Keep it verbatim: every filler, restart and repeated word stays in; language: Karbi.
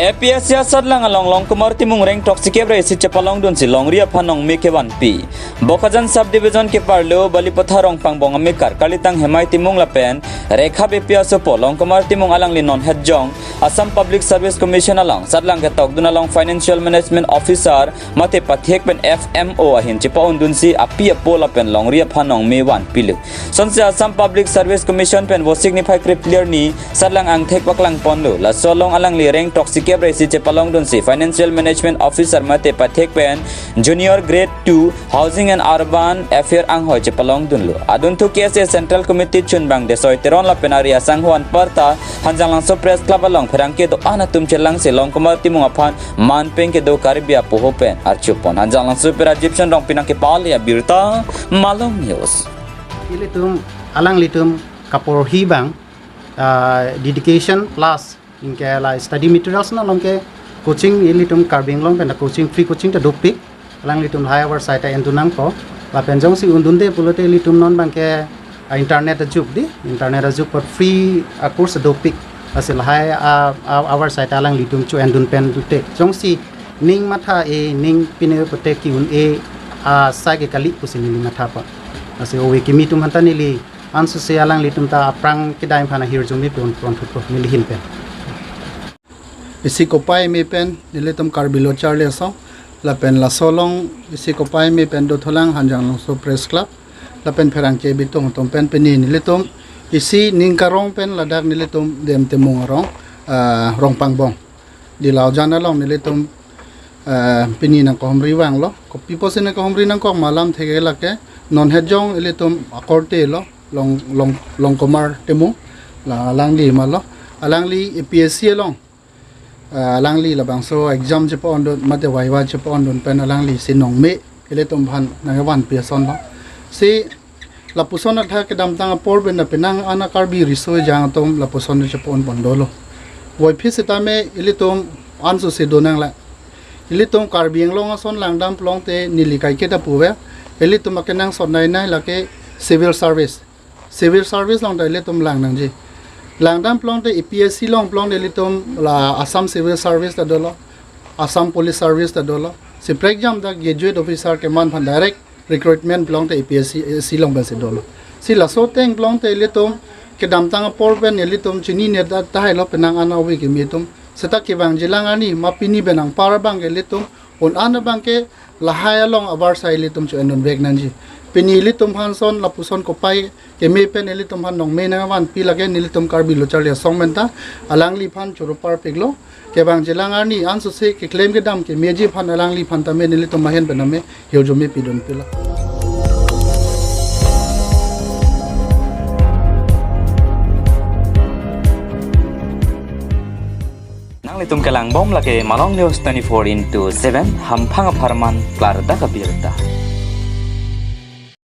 A P S C Satlang along Longkumar Timung reng throksi kep ra isi chepalongdunsi longri aphan nongme kevanpi. Bokajan Subdivision keparlo Balipatha Rongpangbong amekar kalitang Hemai Timung lapen Rekha Beypi asopo Longkumar Timung alangli non hetjong Assam Public Service Commission along Satlang ketokdun along Financial Management Officer mate pathek pen F M O ahin chepa-undunsi api apo lapen longri aphan nongme vanpilo. Sonsi Assam Public Service Commission pen Vosik niphai kreplir ni Satlang angthek paklangponlo. Laso along alangli reng throksi kep ra isi chepalongdunsi Financial Management Officer mate pathek pen Junior Grade two Housing and Urban Affair anghoi chepalongdunlo. Adunthu K S A Central Committee chunbang Desoi Teron lapen ari asangho anparta Hanjanglangso Press Club along pherangke do-an atum chelangsi Longkumar Timung aphan manpeng kedo Karbi apoho pen archupon. Hanjanglangso pen Rajiv Chandrong pinang kepale abirta Malong News. Ilitum alanglitum kaporhi abang, ah, dedication plus anke la study materials na along ke coaching ilitum Karbi Anglong pen coaching, free coaching ta dopik. Alanglitum lahai avarsai ta endun nangkok. Lapen jongsi undunde pulote ilitum non abangke, ah, internet ajok dei, internet ajok apot free, ah, course dopik. Lasi lahai, ah, ah, avarsai ta alanglitum cho-endun pen te jongsi ning matha-e, ning pine pute ki-un-e, ah, asai ke kali pusi neli mathapon. Lasi ove kimi atum aphanta neli ansose alanglitum ta aphrang kedai aphan ahirjume pon pon thutpo neli ahin pen. Isi kopai me pen nelitum Karbi Lo Charli Asong lapen laso along isi kopai me pen dothulang Hanjanglangso Press Club lapen pherangke bitung atum pen pini nelitum isi ning karong pen ladak nelitum Dem Timung arong, ah, Rongpangbong. Di Laujan along nelitum, ah, pini nangkahumri vanglo. Kopi pusi nangkahumri nangkok ma alam theke lake non hetjong ilitum akorte lo Long, Long, Longkumar Timung la alangli ma lo. Alangli A P S C along, ah, alangli labangso exam chepa-ondun mate viva chepa-ondun pen alangli si nongme ilitum aphan nangvanpi ason lo. Si lapuson athak kedamtang apor pen penang ana Karbi riso ejang atum lapuson chepa-onpon dolo. Voiphit sitame ilitum ansose do nanglang. Ilitum Karbi Anglong ason langdam pulote neli kaiketa puve. Ilitum akenangsot nei nei lake civil service. Civil service along ta ilitum lang nangji. Langdam pulote A P S C along pulote ilitum la Assam Civil Service ta dolo, Assam Police Service ta dolo. Si prekjam ta graduate officer keman aphan direct recruitment pulote A P S C, eh, si along pensi dolo. Si laso ateng pulote ilitum kedamtang apor pen ilitum chinine ta tahai lo penang ana ove kimi atum. Seta kevangjilang arni ma pini pen anpar abangke ilitum un-an abangke lahai along avarsai ilitum cho-endunvek nangji. Pini ilitum aphan son lapuson kopai keme pen ilitum aphan nongme nangvanpi lake nelitum Karbi Lo Charli Asong pen ta alangliphan choro parpiklo. Kevangjilang arni ansose keklem kedam kemeji aphan alangliphan tame nelitum ahin pen tame hirjume pidunpilo. Nanglitum kelangbom lake Malong News twenty-four into seven, hamphang apharman klardak abirta.